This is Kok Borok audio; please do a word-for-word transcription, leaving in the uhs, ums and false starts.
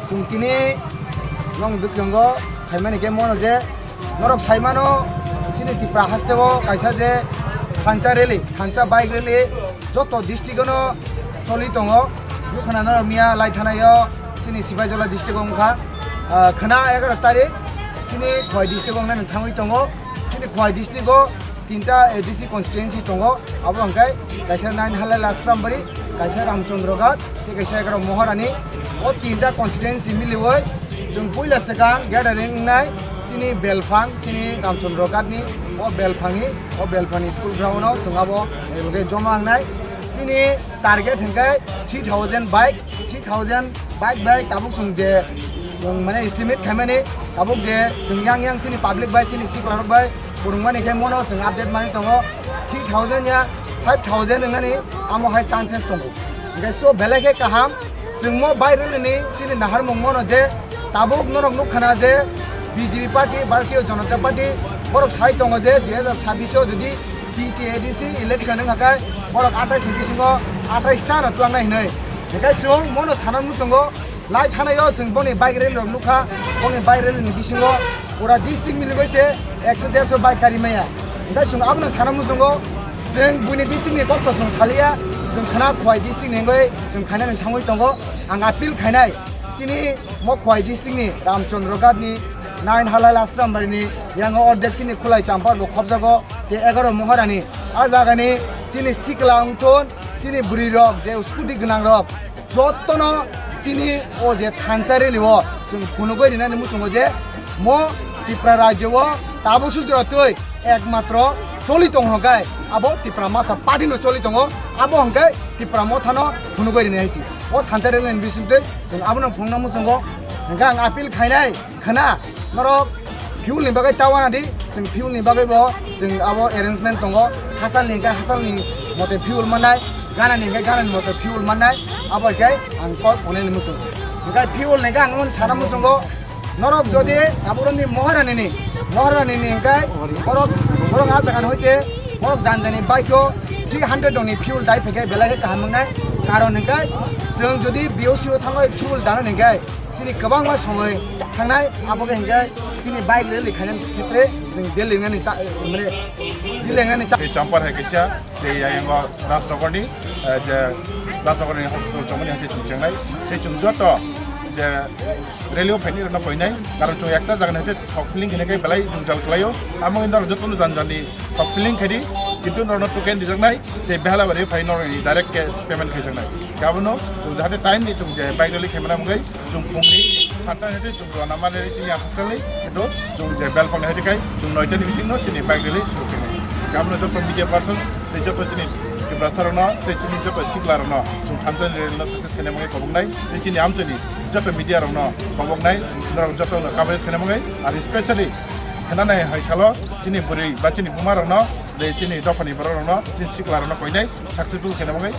Chwng tini nong bwskango khaimani khe mono je norok saimano chini Tipra hasteo kaisa je thansa rally, thansa bike rally joto district-ono choli tongo. Nukhana norok miya lai thanaio chini Sipaijala district-o wngkha. Ah, khwna egaroh tarik chini Khowai district-o wngnani thangwi tongo. Chini Khowai district-o tinta A D C constituency tongo, abo hwnkhe kaisa nine Halal Asrambari, kaisa Ramchandra Ghat, tei kaisa egaroh Moharani. O tinta constituency miliwi chwng puila swkang gathering wngnai chini belphang, chini Ramchandra Ghat ni o belphangni, o belphangni school ground-o chwng abo, eh, joma wngnai. Chini target hwnkhe three thousand bike, three thousand bike bai tabuk chwng je, chwng mane estimate khaimani, tabuk je chwng yang yang chini public bai, chini siklarok bai phwrwngmani khe mono chwng update manwi tongo, three thousand ya five thousand wngnani amo hai chances tongo. Hwnkhe so belai khe kaham, chwng mo bike rally ni chini naharmung mono je tabuk norok nukkhana je B J P party, Bharatiya Janata Party, borok sai tongo je dui hajar sabbish o jodi T T A D C election wngkha khe borok atais ni bisingo atais ta no tlangnai hinwi. Hwnkhe chwng mono sana muchungo lai thanaio chwng boni bike rally rok nukha, boni bike rally ni bisingo pura district miligwi se ekso derso bike kari maya. Hwnkhe chwng abono sana muchungo chwng buini district ni kokto chwng saliya, chwng khwna Khowai district ni wngwi chwng khainani thangwi tongo. Ang appeal khainai chini mo Khowai district ni Ramchandra Ghat ni nine Halal Asrambari ni yango ordek chini Khulai Champa bo khobjago. Tei egaroh Moharani, a jagani chini sikla wngthun, chini bwrwi rok je scooty gwnang rok, jotono chini o je thansa rally o chwng phunugwi rinani muchungo je mo Tripura rajyo o tabuk sujura twi ekmatro choli tong hwnkhe abo Tipra Motha party no choli tongo, abo hwnkhe Tipra Motha no phunugwi rinai hai se. O thansa rally ni bisingtwi chwng abono phunukna muchungo hwnkhe ang appeal khainai. Khwna, norok fuel ni bagwi ta wana di, chwng fuel ni bagwi bo chwng abo arrangement tongo, hachal ni hwnkhe hachal ni mote fuel mannai, gana ni hwnkhe gana ni mote fuel mannai, abo khe ang kok hwnwi ni muchungo. Hwnkhe fuel ni hwnkhe ang nung sana muchungo, norok jodi aborok ni Moharani ni, Moharani ni hwnkhe borok, borok a jaga ni hoite borok jani jani bike o three hundred ni fuel dai phaikhe belai khe kaham wngnai, karon hwnkhe chwng jodi B O C o thangwi fuel dana ni hwnkhe chini kwbangma somoi thangnai, abo khe hwnkhe chini bike rally khainani khetre chwng Delhi wngnani cha-, mane, Delhi wngnani cha-, Tei Champar hai kaisa, tei ayango Rajnagarni, eh, je Rajnagarni hospital chongmani hai chwng chengnai. Tei chwng joto je rally o phaini rokno koinai, karon chwng ekta jaga ni hai thok feeling khainai khe belai jwngjal khlaio. Amo wngwi norok jotono jani jani thok feeling khaidi, kintu norokno token rijaknai, tei Behalabari phai norokni direct cash payment khaijaknai. Abono chwng jahate time ni chwng je bike rally khaimani bagwi chwng phungni satta ni tei chwng rwna mani chini aphaksalni, kintu chwng je belphangni hai kai chwng noita ni bisingno chini bike rally suru khainai. Abono joto media persons tei joto chini Tiprasa rokno tei chini joto sikla rokno chwng thansa ni rally no success khaina bagwi koboknai tei chini amchini joto media rokno koboknai, norok jotono coverage khaina bagwi, ar especially khnanai hai salo chini bwrwi ba chini buma rokno tei chini dophani borok rokno chini sikla rokno koinai successful khaina bagwi.